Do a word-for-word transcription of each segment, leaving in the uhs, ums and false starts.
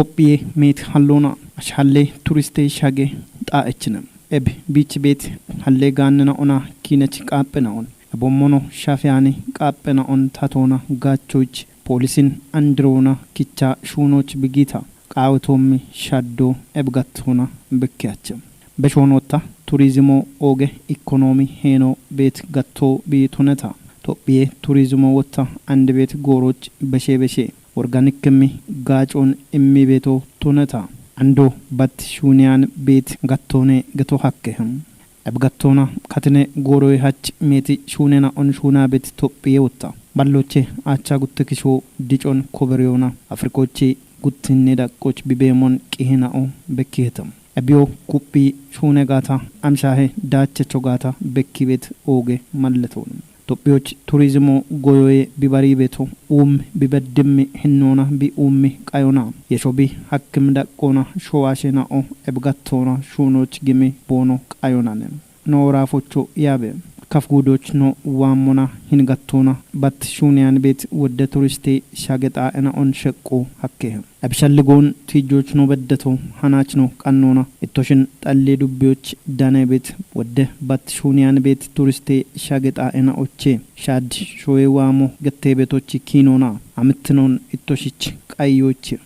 Tophiye meet hallona ashalle turiste shage xaa'echine. Eb biich beet halle gaannena ona kiinech qaaphena on. Ebommono shafiyani qaaphena on tatona gaachoch poolisin andirona kicha shuunoch bigita. Qaawetommi shaddo eb gattona bekkeyache. Beshoonotta turizimo ooge ikonomi heeno beet gatto biitoneta. Tophiye turizimo wotta andi beet gooroch beshe beshe. Organikmi gaacon immi beeto toneta. Ando bat shuuniyan beet gattone geto hakkehem. Eb gattona katine gooroy hach meeti shuunena on shuuna beet Tophiye wotta. Balloche aacha gutte kisho dicon koberiyona Afrikoche guttinne daqqoch bibeemon qihina'o bekkihetam. Ebiyo kuphi shuune gaata amshahe daachecho gaata bekki beet ooge malleto. Tophiyoch turizimo goyoye bibari beeto uum bibeddimmi hinnoona bi uummi qayona. Yesho bi hakkim daqqoona showashena'o eb gattona shuunoch gimi boono qayonane. No raafocho yaabe. Kaf gudoch no waammona hin gattona bat shuuniyan beet wodde turiste shage xaa'ena on sheqqo hakkehe. Abishalligoon tiijoch no beddeto hanach no qannona. Ittoshin xalli dubbiyoch dane beet wodde bat shuuniyan beet turiste shage xaa'ena oche. Shad shoye waamo gette beetochi kiinona. Amittinon ittoshich qayyoche.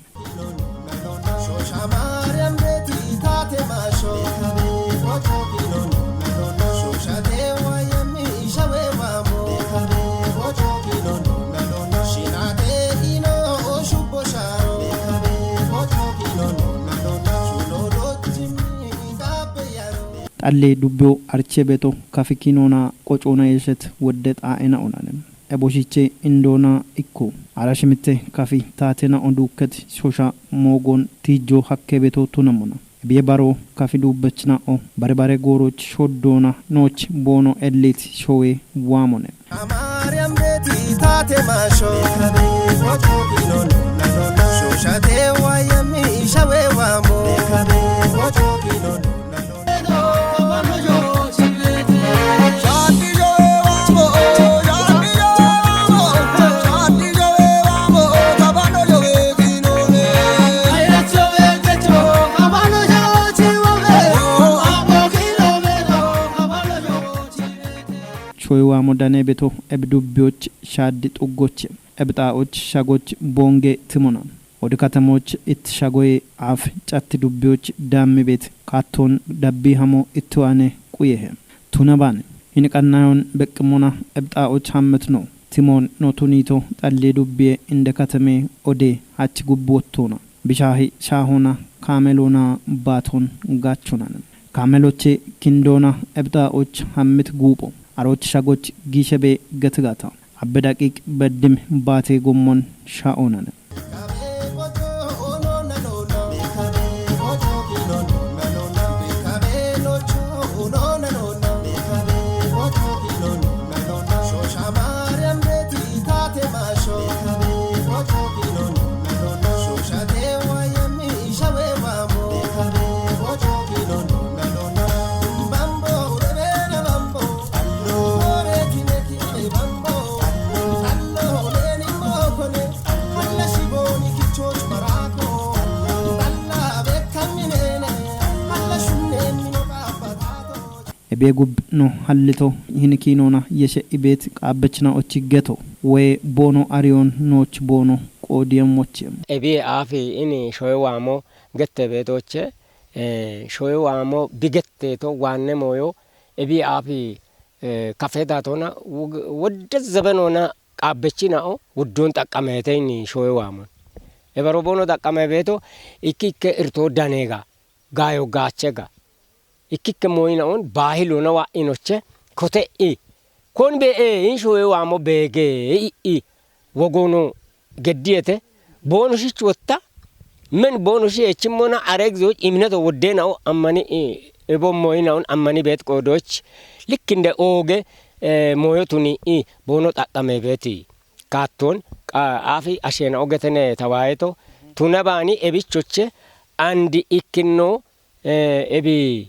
Xallee dubbiyo arche beeto kafi kiinona qocoona yeshet wodde xaa'ena onane. Eboshiche indoona ikko. Ara shimitte kafi taatena oduukketi shosha moogon tiijjo hakke beeto tunamona. Ebiye baro kafi duubbechina'o bare bare gooroch shoddoona nooch boono elliit showe waamone. Shoy waamo dane beto eb dubbiyoch shaaddi xuggoche. Eb xaa'och shagoch boonge timona. Wodi katamoch it shagoye aaf catti dubbiyoch daammi beet kaatton dabbi hamo ittuwaane quyehe. Tuna baane. Hini qannayon beqqimona eb xaa'och hammet no. Timoon no tunito xallee dubbiye inde katame ode hach gubbi wottona. Bishaahi shaahona kaameloona baaton gaachonane. Kaameloche kindoona eb xaa'och hammit guupho. Aroch shagoch giishe be getigata. Abbe daqiq beddim baate gommon sha'oonane. Ebe gub no hallito hinikinona yeshe ibet qabbechna ochi geto we boono ariyon nooch boono qoodiyem moche. Ebi aafi ini shoye waamo gette beetoche, eh, shoye waamo bigette to waanne mooyo ebi aafi, eh, kafedatona wog-, wodde zebenona qaabbechina'o wudduun xaqqameete ini shoye waamon. Ebero boono xaqqame beeto ikke ikke irto danega, gaayo gaachega. Ikkikke mooyina on baahilona wa'inoche kote i. Kon be e in shoye waamo beege i i wogono geddiyete boono shich wotta men boono shi echimmona areg zoj imneto woddena o ammani i ebo mooyina on ammani beet qoodoch likkinde ooge, eh, mooyotuni i boono xaqqame beeti. Kaatton, qa-, aafi ashena ogetene tawaayeto tuna baani ebichoche andi ikkinno eh, ebi,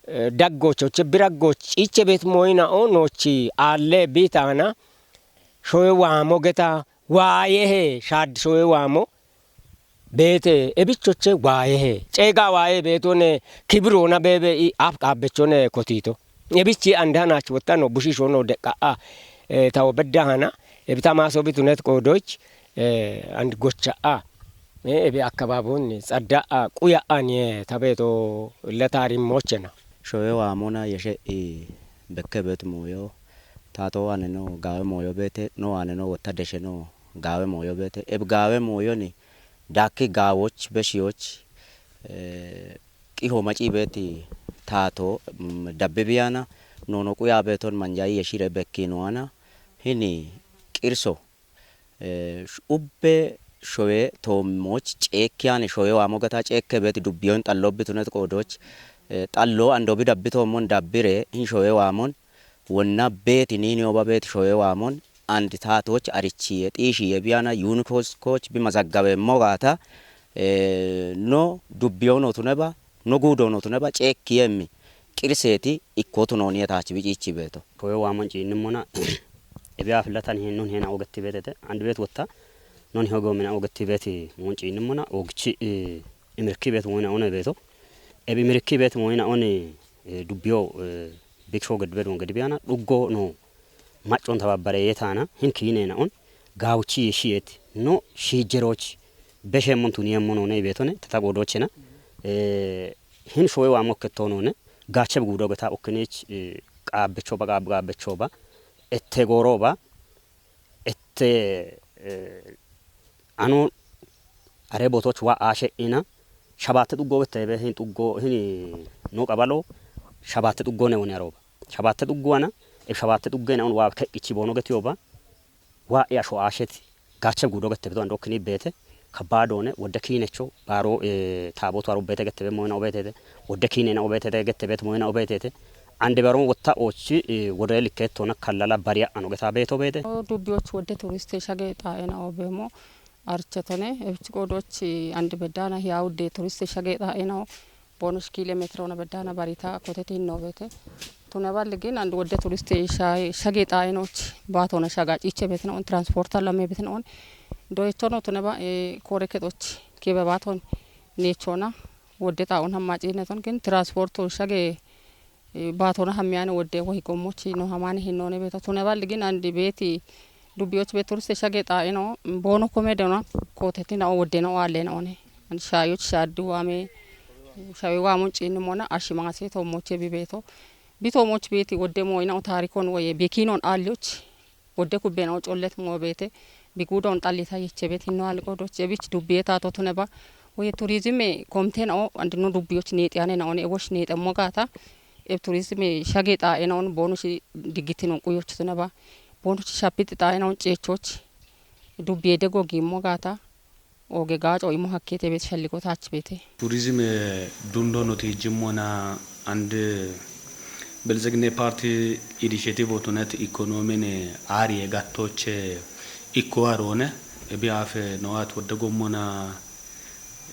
eh, daggochoche biraggoch iche beet mooyina o noochi aalle biitaana shoye waamo geta waayehe shaad shoye waamo Beete ebichoche waayehe, ceega waaye beetone kibirona beebe i af qaabechone kotito. Ebichi andanachi wottano bushishono deqqa'a, eh, tawo beddahana, ebi tamaso bitunet qoodoch, eh, and gocha'a, eh, ebi akkabaabonni tsadda'a quya'an ye tabeeto latarimmochena. Showe waamona yeshe i bekke beet mooyo, taato waaneno gaawe mooyo beete, no waaneno wotta desheno gaawe mooyo beete. Ebi gaawe mooyoni daakki gaawoch, beshiyoch, eh, qiho maci beeti taato, mm, dabbi biyana, nono quya beeton manjayi yeshire bekkinoana, hini qirso, eh, sh-, ubbe showe toommoch ceekkiyane showe waamo gata ceekke beeti dubbiyon xallobitunet qoodoch, eh, xallo andobi dabbi toommon dabbire, hin showe waamon, wonna beeti niini oba beeti showe waamon, and taatoch arichiye, xiishiye biyana, yunikoskoch bi mazaggabeemmo gaata, eh, no dubbiyono tuneba, no guudono tuneba, ceekkiyemmi qirseeti ikko tunooniye taach biciichi beeto. Showe waamon ciinnimmona, ebi afillatan hin nun hena ogetti beetete, and beet wotta, non hogo mina ogetti beeti muun ciinnimmona, ogchi, eh, imirki beet muina one beeto. Ebi imirki beet muina one, eh, dubbiyo, eh, biksho gedbe don gedbiyana, dhuggo no, maccon tababbare yetana, hin kiinena on, gaawchi yeshiyet, no, shiijjeroch, beshemmon tuniyemmon one beetone, tata qoodochena, eh, hin showe waamo kettonone, gaache guudo geta okkinich, eh, qaabbecho ba, qaab-, qaabbecho ba, ette gooro ba, ette, eh, ano are bootoch wa ashe ina, shabatte dhuggo gette be hin dhuggo hin no qabalo, shabatte dhuggo ne woni aroba. Shabatte dhuggo ana, e shabatte dhugge na un wa ke ichi boono getiyoba, wa ya sho asheti, gaache guudo gette beto ando kini beete, kabbaadone, wodde kiinecho, baaro, eh, taabootu haro beete gette be moyina obeetete, wodde kiinena obeetete gette beet moyina obeetete, ande baroon wotta oochi, eh, wodde likkeettona kallala bariya ano geta beeto beete. Dubbiyoch wodde turiste shage xaa'ena obeemo archetone, ebichi qoodoch ande beddana hiya wudde turiste shage xaa'ena o, boonosh kiile meetire ona beddana barita koteti hinno beete. Tune balli gin and wodde turiste sha-, shage xaa'enoch baatona shaga ciche beetna on, transporta lame beetna on. Doyetono tune ba, eh, kore kexoch kibe baaton neechona wodde xaa'on hamma ciinneton gin transporto shage, eh, baatona hammiyane wodde wohi gommochi no hamane hinnoone beeto. Tune balli gin and beeti dubbiyoch be turiste shage xaa'eno boono kome dona koteti na o wodde na o alle na one. And shaayoch shaaddu waame, shawe waamon ciinni mona ashimase toommoche bi beeto. Bi toommoch beeti wodde moyina o taarikon woye bekinon alliyoch. Wodde kubben o collet mo beete. Bi guudon xallita yeche beet hinno alqoodoch ebich dubbiye taato tune ba. Woye turizime komten o and no dubbiyoch neexiyane na one ewoch neexemmo gaata. E turizime shage xaa'ena on boonochi diggitinon quyoch tune ba. Boonochi shapiti xaa'ena on ceechoch. Dubbiye dego giimmo gaata. Oge gaaco imo hakkete beet shalligo taach beete. Turizime dundo no tiijimmona and Biltsiginne Parti initiative otunet ikonomin aariye gattoche ikko aroone ebi afe noat wodde gommona,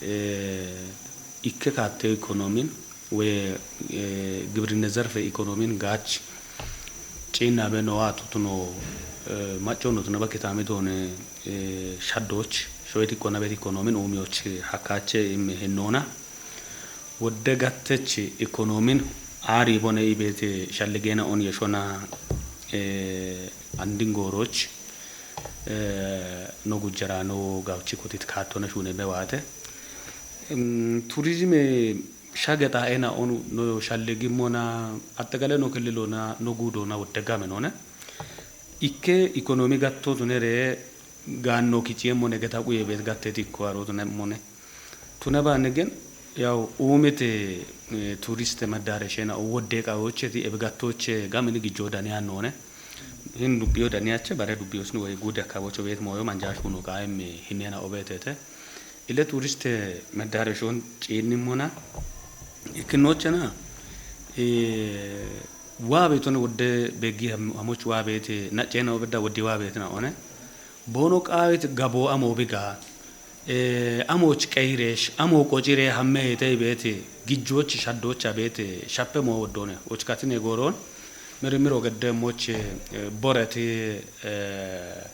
eh, ikke kaatte ikonomin woye, eh, gibrinne zerfe ikonomin gaach ciinnabe nowa tutuno, eh, macco no tuna ba kitami tone, eh, shaddoch, shoyet ikkona bet ikonomin umiyoch hakkaache imme hinnoona. Wodde gattech ikonomin aari bone ibete shalligena on yeshona, eh, andin gooroch, eh, no gujjara no gawchi kotit kaattona shune be waate. Em, turizime shage xaa'ena onu no shalligimmona, attegale no killilona, no guudona wodde game none. Ikke ikonomi gatto tunere gaanno kici'emmone geta quye beet gatteti ikko haro tune'emmone. Tune baanne gen yaw uumite, eh, turiste maddaareshena wodde qawocheti ebe gattoche gamini gijjo daniya none. Hin dubbiyo daniyache bare dubbiyosni woy guude akkabocho beet mooyo manjaash huno qaa'emme hinnena obeetete. Ile turiste maddaareshon ciinnimmona ikkinnochena, eh, waa beetone wodde beggi ham-, hamoch waa beete, nacceena obedda woddi waa beetina one. Boono qaawet gabo amo biga, eh, amoch qeyiresh, amo qocire hamme heete beete, gijjoch shaddocha beete, shappe mo woddone, och katine gooroon, miri miro gedde moch, eh, boreti, eh,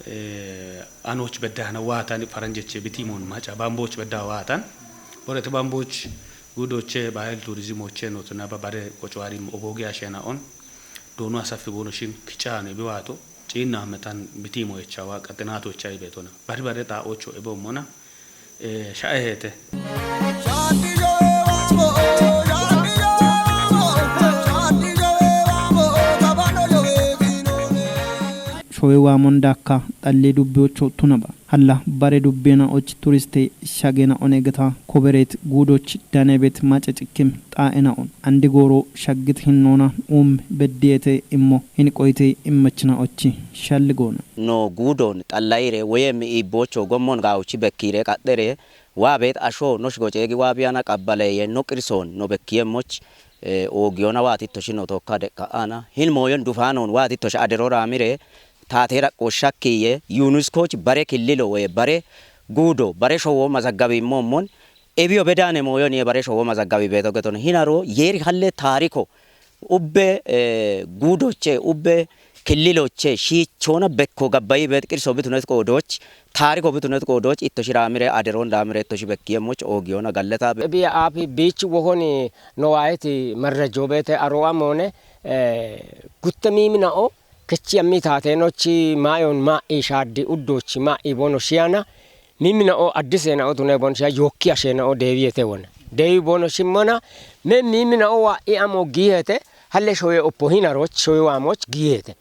Ee, anoch beddahana waatan faranjeche bitimoon maca bamboch bedda waatan. Borete bamboch gudoche bahel turizimoche notuna babare qocuwarim obogi ashena on. Donu asafi bono shin kicaane biwato. Ciinna metan bitimo echawa qatenato echai betona. Bari bare ta ocho ebo mona. Ee, shae hete. Showe waamon daakka xalli dubbiyocho tunaba. Halla bare dubbena'och turiste shagena'on egeta kobereet guudoch danebeet macecikkim xaa'ena'on. Andi gooro shaggit hinnoona uum beddiyeete immo hin qoyite immachina'ochi shalli goona. No guudoon xallayire woyem iibboocho gommon gaawuchi bekkiire qaxxere waa beet asho no shigo ceegi waa biyana qabbaleeye no qirsoon no bekkiyemmoch oogiyona waatittoshi no tokka deqqa'ana hin mooyon dufaanoon waatittoshi adero raamire taatee raqqoo shakkiye yuuniskooch bare killilo woye bare guudo bare showoo mazaggabimmo ummon ebiyo bedaane mooyon ye bare showoo mazaggabi beeto getono hinaro yeeri halle taariko ubbe guudoche ubbe killiloche shiichoona bekko gabbayi beet qirso bitunet qoodoch taariko bitunet qoodoch ittoshi raamire aderoon daamire ittoshi bekkiyemmoch oogiyona galleta be- Ebiya aapi biichi wohoni nowaayeti marrajjoo beete aroo'a moone gutte miimina'o kechi yammi taateenochi maayoon maa'i shaaddi uddoochi maa'i bono shiyana miimina'o addiseena'o tune bono shiya yookki asheena'o deewiyete wona deewi bono shimmona me miimina'o waa'i amo giihete halle shoye oppo hinaroch shoye waamoch giihete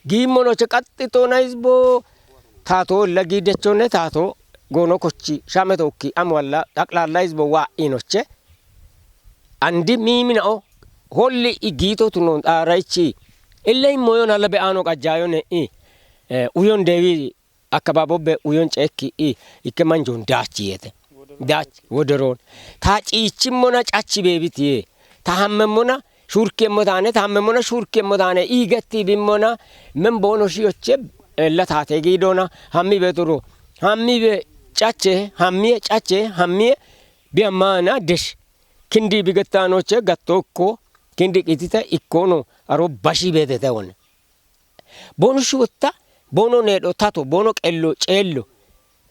giimmonoche qaxxitoona hizbo taatoo illa giidechonne taatoo goono kochi shame tookki amo alla xaqlaalla hizbo waa'i noche andi miimina'o holli i giito tunon xaara ichi ille immoyon halla be'aano qajjaayo ne'i uyon deewi akkababobbe uyon ceekki i ikke manjon daachi yete daachi woderoon ta ciichimmona cachi beebiti yee ta hammemmona shurkiyemmo taane ta hammemmona shurkiyemmo taane iigetti bimmona men boono shiyoche ella taate giidona hammi be turo hammi be cache hammiye cache hammiye biyammana desh kindi bigettaanoche gatto ikko kindi qitite ikkono aro bashi beetete wone bono shuwotta bono needho tato bono qello ceello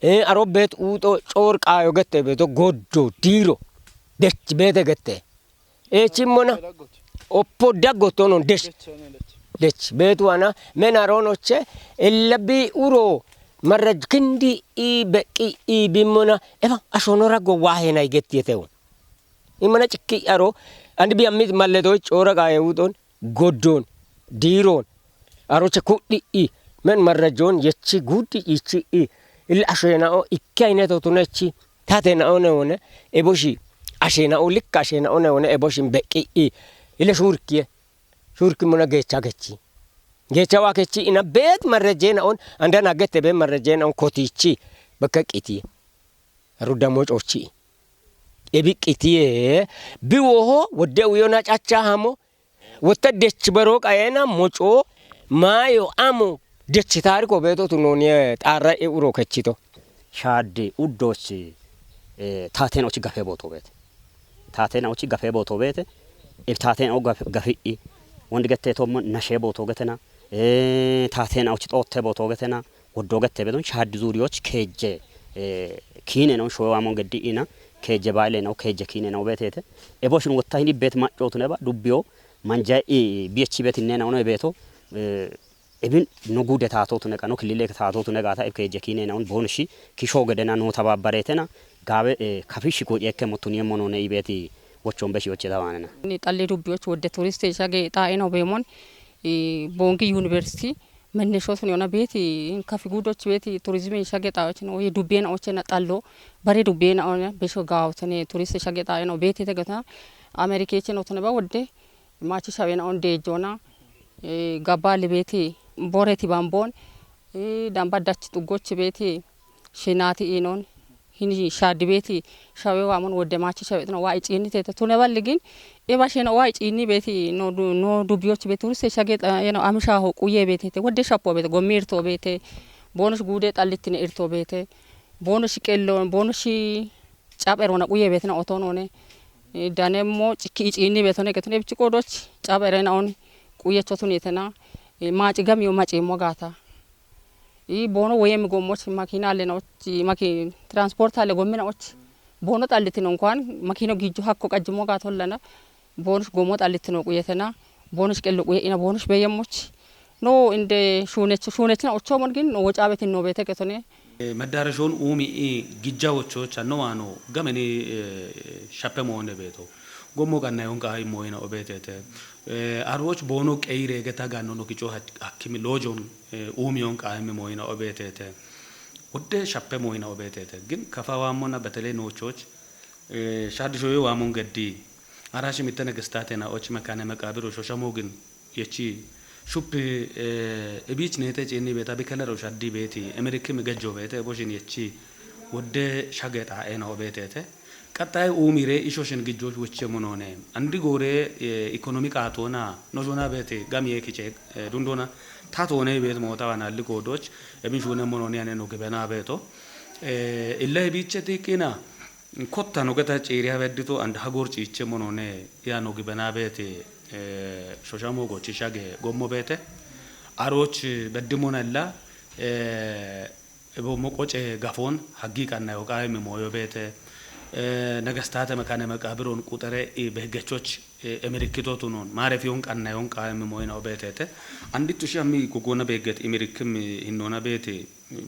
ee aro beet uuxo coor qaayo gette beeto goddo diiro dech beete gette eechimmona oppo daggottonon dech dech beetu ana men aronoche ella bi uro marraj kindi i beqqi i bimmona eba ashono raggo waahenay gettiyetewon immana cikki aro andi bi ammit malledoy coora qaaye uuxon goddon diiron aroche kudhi'i men marrajoon yechi guuddi ichi'i ille asheena'o ikke ayneto tunechi tatena'o newone eboshi asheena'o likka asheena'o newone eboshin beqqi'i ille shuurkiye shuurki muna geecha kechi geecha waa kechi ina beet marrajeena'on andan agette beet marrajeena'on kotichi bakka qitiye rudda mocochi ebi qitiye biwoho wodde uyona cacha hamo wotta dech baro qayena moco maayo amo dech taariko beeto tunoniye xaarra e uro kechito. Shaadde uddoch taateen ochi gafe booto beete. Taateen ochi gafe booto beete. Eb taateen o gafi'i. Wondi gette tommo nashe booto getena. Taateen ochi xootte booto getena. Woddo gette beeton shaaddi zuuriyoch keejje kiine non showe waamon geddi'ina. Keejje baayile no keejje kiine no beetete. Ebo shin wotta hini beet maccootune ba dubbiyo manja i biyechi beet inne na ono beeto ebin no gude taatotune ka no kilile taatotune gata eb keejje kiine na on bonshi kisho gedena no tababaretena gabe kafishi ko yekke motuni emmo no ne ibeti wochon beshi woche tawanena. Ni xalli dubbiyoch wodde turiste shage xaa'eno beemon bongi university Manneshoo sun yona beeti kafi guudochi beeti turizimi shage xaawochino ye dubbeena ochena xallo bare dubbeena ona besho gaawotene turiste shage xaayeno beeti tegeta amerikeche notone ba wodde maachi shaweena on deejjoona gabbaali beeti boreti bamboon damba dachi xuggochi beeti shinaati iinoon Hini shaaddi beeti shawe waamon wodde maachi shawexino waa iciinni teete tune balli gin iba sheno waa iciinni beeti no du- no dubbiyochi beeti turiste shage xa- yeno amishaho quye beetete wodde shappo beete gommi irto beete boonosh guude xallittine irto beete boonosh qello boonosh caperona quye beetena otonone danemmo cikki iciinni beetone getune bichi qodoch caperena on quyecho tunitena maaci gamiyo maciimmo gaata Ii, boono woyem goommoch makiina allenoch, maki-, transport alle gomminaoch. Boono xallitino inkuwan makiino giijo hakko qajjimo gaatollana. Boonosh goommo xallitino quyetena. Boonosh qello quye'ina boonosh beyemmoch. No inde shuunech-, shuunechina ochoomon gin no woca betin no beete qetone. Eh, መዳረሻውን ኡሚ ኢ ግጃዎቾች አነዋኖ ገመኒ፣ eh, ሸፐ መሆነ ቤቶ። ጎሞ ቀናዮን ቃይ ሞይና ኦቤቴቴ። Eh, አሮች ቦኖ ቀይሬ ገታ ጋኖ ኖ ኪጮ ሀክ-፣ ሀኪሚ ሎጆን፣ eh, ኡሚዮን ቃይሚ ሞይና ኦቤቴቴ። ወደ ሸፐ ሞይና ኦቤቴቴ። ግን ከፋ ዋሞና በተለይ ኖቾች፣ eh, ሻድሾዩ ዋሞን ገዲ። አራሽ ሚተ ነገስታቴና ኦች መካነ መቃብር ሾሻሞ ግን የቺ ሹፕ፣ eh, እቢች ኔተ ጪኒ ቤታ ቢከለሮ ሻዲ ቤቲ፣ ኤመሪክም ገጆ ቤተ፣ ቦሽን የቺ ወደ ሸገጣ ኤና ኦቤቴቴ። ቀጣይ ኡሚሬ ኢሾሽን ግጆች ውቼ ሙኖኔ። አንዲ ጎሬ፣ eh, ኢኮኖሚ ቃቶና ኖሾና ቤቴ ጋም የኪቼ፣ eh, ዱንዶና ታቶኔ ቤት ሞታ ዋና ልጎዶች፣ እብን ሹነ ሙኖኔ ያኔ ኖ ግበና ቤቶ። Eh, ኢለ ቢቼ ቲቂና፣ ኮታ ኖገታ ጪሪያ በድቶ አንድ ሀጎር ጪቼ ሙኖኔ ያ ኖ ግበና ቤቴ፣ eh, ሾሻሞ ጎቺ ሻገ ጎሞ ቤቴ። አሮች በድሞነላ፣ eh, ቦ ሞቆጨ ጋፎን ሀጊ ቀና ዮቃ የሚሞዮ ቤቴ። Eh, ነገስታተ መካነ መቃብሮን ቁጠረ ኢ በህገቾች፣ eh, ኤመሪክቶቱ ኖን ማረፊዮን ቀና ዮን ቃ የሚሞይና ቤቴቴ። አንዲቱ ሺ አሚ ጎጎነ ቤገት ኤመሪክም ሂኖና ቤቴ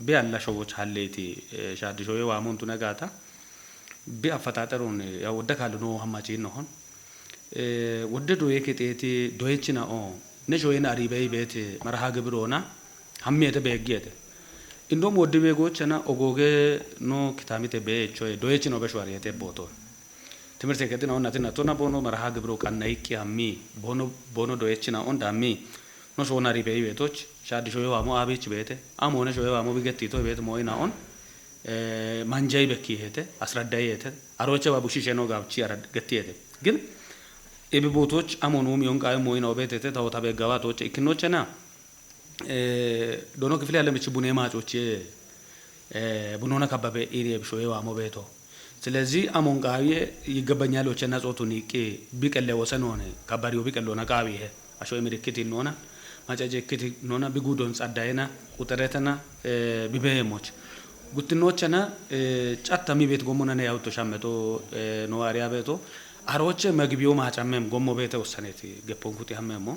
ቢያላ ሾዎች ሀሌቲ፣ eh, ሻድሾዬ ዋሞንቱ ነጋታ። ቢ አፈጣጠሩን ያው ወደ ካልኖ ሀማጪ ነሆን። Eh, ወደ ዶዬ ኬጤቲ ዶዬችና ኦ፣ ነሾዬን አሪበይ ቤት መርሃ ግብር ሆና ሀሜተ ቤጊየተ። እንደውም ወድ ቤጎችና ኦጎጌ ኖ ክታሚተ ቤቾ ዶዬችን ኦበሽ ዋሪየተ ቦቶ። ትምህርት የቀጥና ኦና ትና ቶና ቦኖ መርሃ ግብሮ ቀና ይቂ ሀሚ ቦኖ፣ ቦኖ ዶዬችና ኦንዳ ሀሚ ኖሾና አሪበይ ቤቶች ሻድሾዬ ዋሞ አቤች ቤተ፣ አሞነ ሾዬ ዋሞ ቢገቲቶ ቤት ሞይና ኦን፣ eh, ማንጃይ በኪ ሄተ፣ አስረዳይ ሄተ፣ አሮቸ ባቡሺ ሸኖ ጋብቺ አረድ-፣ ገቲ ሄተ። ግን ኤቢ ቦቶች አሞኑ ሚዮን ቃይ ሞይና ኦቤት ሄተ፣ ታውታ ቤት ገባቶች፣ እክኖቸና፣ eh, ዶኖ ክፍል ያለ ምች ቡኔ ማጮች፣ eh, ቡኖና ከባበ ኢሪ ኤብሾ የዋሞ ቤቶ። ስለዚህ አሞን ቃብዬ ይገባኛል ወቸና ጾቱን ይቄ ቢቀለ ወሰን ሆነ፣ ከባሪዮ ቢቀሎና ቃብዬ አሾ ምልክት ይኖና፣ ማጫጀ ክት ይኖና፣ ቢጉዶን ጸዳይና፣ ቁጥረተና፣ eh, ቢበየሞች። ጉትኖቸና፣ eh, ጫታ ሚ ቤት ጎሞነነ ያውቶ ሻመቶ፣ eh, ነዋሪያ ቤቶ። አሮቼ መግቢዮ ማጫመም ጎሞ ቤተ ወሰኔት ገፖንኩት ያመሞ።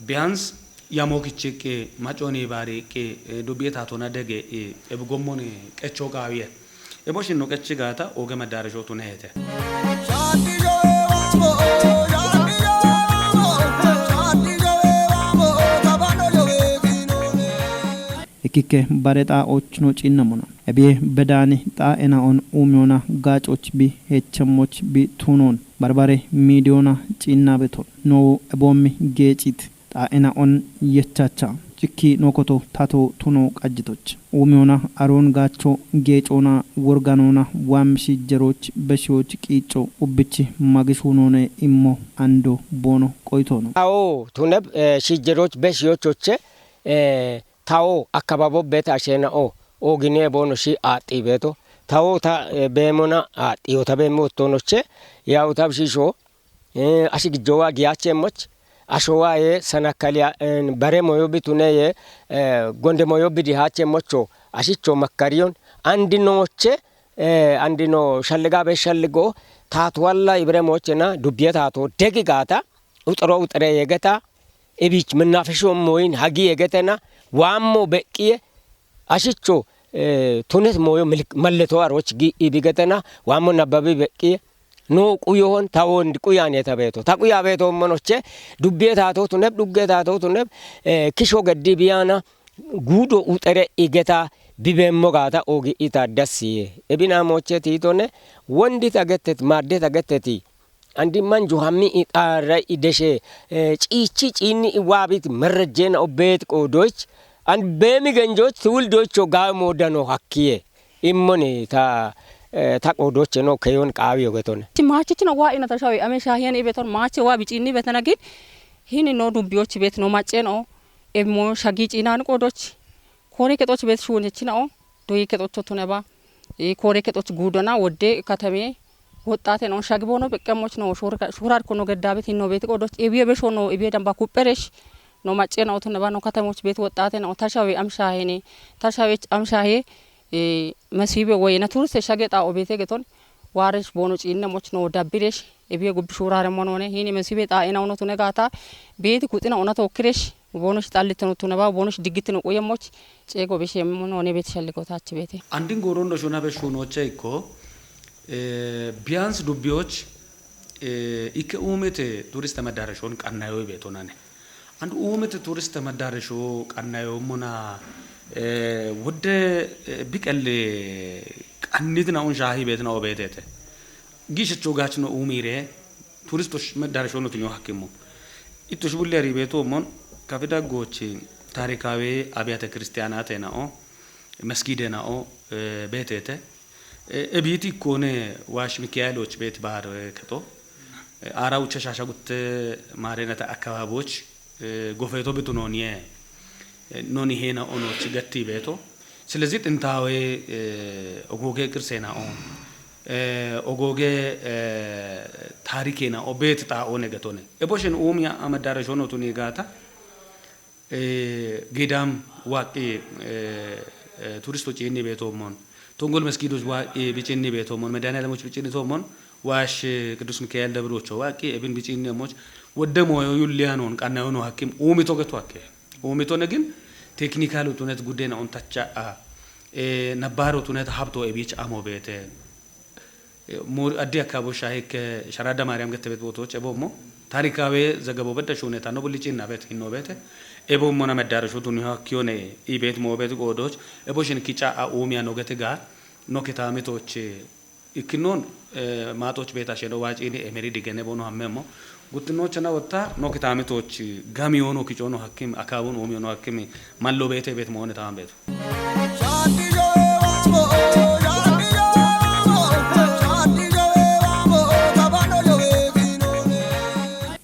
ቢያንስ ያሞክቼ ቄ ማጮኔ ባሬ ቄ፣ eh, ዱቤ ታቶና ደገ፣ eh, ኤብጎሞን ቀቾ ቃብዬ። ኤቦሽን ነው ቀች ጋታ ኦገ መዳረሾቱ ነሄተ። Ikkike bare xaa ochino ciinnamona. Ebiye bedaani xaa enaon uumiyona gaacoch bi hechemmoch bi tuunoon. Barbare miidiyona ciinnabeton. Noowu eboommi geecit. Xaa enaon yechacha. Cikki nookoto tato tuno qajjitoch. Uumiyona aroon gaacho geecoona worganoona waammishi jeroch beshiyoch qiicco ubbichi magishuunoone immo ando boono qoyitoono. Awo tuneb, eh, shijjeroch beshiyochoche, eh, tawo akkababo bet ashena'o, oogine boono shi aaxxi beeto. Tawo ta, eh, beemona aaxxiyota beemmo ottonoche, yawu tabshisho, eh, ashi gijjowa giyacheemmoch, ashowa ye sanakaliya, eh, bare moyo bitune ye, eh, gonde moyo bidihacheemmocho, ashicho makkariyon, andi nooche, eh, andi no shalliga be shalligo, taatuwalla ibre mochena, dubbiye taato degi gaata, uxoro uxire yegeta, ebich menafesho moyin hagi yegetena, waammo beqqiye, ashicho, eh, tunet moyo milik-, malleto aroch gi ibigetena, waammo nababi beqqiye, no quyohon tawon quyan yetabeto. Ta quyabeto monoche, dubbiye taato tuneb, dugge taato tuneb, eh, kisho geddi biyana, gudo uxere igeta bibemmo gaata ogi ita dassiye. Ebina moche titone, wondi tagetet, madde tageteti. Andi manju hammi ixaara ideshe, eh, ciichi ciinni iwaabit merrejjena obbeet qoodoch, and beemi genjoch tiwildocho gaamo dano hakkiye. Immoni ta, eh, ta qoodoche no keyon qaawi yogetone. Ti maachichino waa ina tashawi ame shaahiyan ibeton maache waa bicinni betana gin hini no dubbiyoch bet no macceno emmo shagi ciinan qoodoch kore kexoch bet shuunechinao doyi kexocho tuneba. Eh, kore kexoch guudona wodde katame woxxate no shagi boono beqqemmoch no shurka-, shurar kono geddabet hinno beti qoodoch ebiye besho no ebiye damba kupheresh no macce na otun na ba no katamoch bet woxxate na o tashawe amshahene, tashawech amshahe, e, masibe woy na turiste shage ta obete geton, waresh bono cinne moch no dabbiresh, ebiye gubbi shurare monone, hini masibe ta ena ono tune gata, bet kuxina ona tokkiresh, bonosh xallitino tune ba, bonosh diggitino quye moch, cego bishe monone bet shalliko tach bete. Andin goron do shuna be shunoche ikko, e, biyans dubbiyoch, e, ikke umete turiste maddarashon qannayo betonane. And umete turiste maddarasho qannayo mona, e, wodde, e, biqelle qannitna un shahi betna obetete. Gishecho gachno umire turistosh maddarasho no tunyo hakimu. Ittosh bulle ari beto mon kafida gochi tarikawe abiyate kristiyanate na o, መስgide na o, e, betete. E, ebiti ikkone wash Mikaeloch bet bar, e, keto. E, ara ucha shasha gutte marenata akababoch, e, gofeto bitu noniye, e, noni hena ono chigatti beto. Silezi tintawe, e, ogoge kirsena on. E, ogoge, e, tarikena o bet ta one gatone. Eboshen umya amadara shono tuni gata. E, gidam waqi, e, e, turisto cinni beto mon. Tongol meskidoch waqi bicinni beto mon. Medane lamoch bicinni to mon. Wash, e, Qidus Mikael Debrocho waqi ebin bicinni moch. Wodde moyo yulliyanon qannayono hakim umito geto akke. Umito negin teknikal utunet guddena on tacha a. E, nabaro tunet habto ebich amo bete. Mur addi akkabo shahik sharada Maryam gette bet botoch ebo mo tarikawe zagabo bedda shune tano bulli cinna bet hinno bete. Ebo mo na meddara shutun ha kione i bet mo bet godoch. Ebo shin kica a umia no gete ga no kitamitoch ikkinon, e, matoch beta sheno wacini emeri digene bono hammemo. Guttinnochana wotta no kitamitoch gami ono kicono hakkim akabun umi ono hakkim mallo bete bet mo ne tamam betu.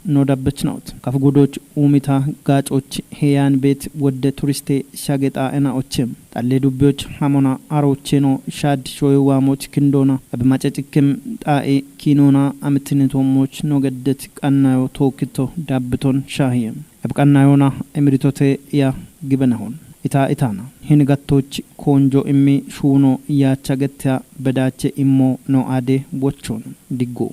No dabbechnot kaf gudoch umita gacoch heyan bet wodde turiste shageta ena ochim xalle dubbiyoch hamona arocheno shad shoyo wamoch kindona ab macecikkim xa'e kinona amitinitommoch no geddet qannayo tookito dabbiton shahiyem. Ab qannayona emiritote ya gibenahon. Ita itana. Hin gattoch konjo immi shuno yacha getta bedache immo no ade wochon. Diggo.